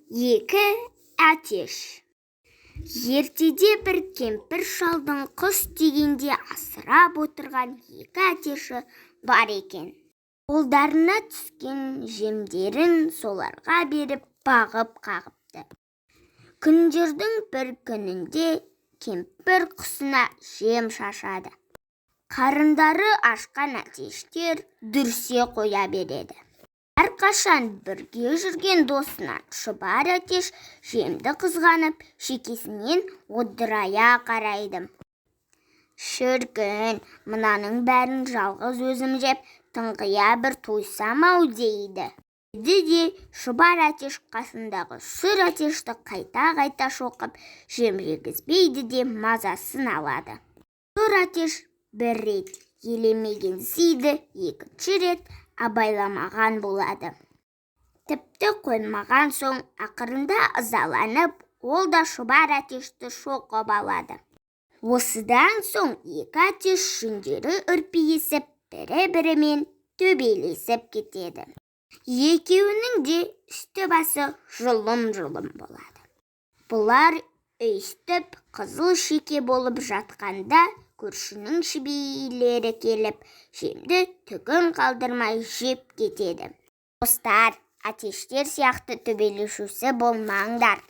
Екі әтеш. Ертеде бір кемпір шалдың құс дегенде асырап отырған екі әтеші бар екен. Қолдарына түскен жемдерін соларға беріп бағып қағыпты. Күндердің бір күнінде кемпір құсына жем шашады. Қарындары ашқан әтештер дүрсе қоя береді. Әрқашан бірге жүрген досынан шұбар әтеш жемді қызғанып, шекесінен одырая қарайды. «Шіркін, мынаның бәрін жалғыз өзім жеп, тыңқия бір тойсам-ау», – дейді. Дейді де шұбар әтеш қасындағы сұр әтешті қайта-қайта шоқып, жем жегізбейді де мазасын алады. Сұр әтеш бір рет елемегенсиді, екінші рет абайламаған болады. Тіпті қоймаған соң, ақырында ызаланып, ол да шұбар әтешті шоқып алады. Осыдан соң екі әтеш жүндері үрпиісіп, бірі-бірімен төбелесіп кетеді. Екеуінің де үсті-басы жұлым-жұлым болады. Бұлар өйстіп қызыл шеке болып жатқанда, көршінің шібейлері келіп, жемді түгін қалдырмай жеп кетеді. Достар, әтештер сияқты төбелесуші болмаңдар.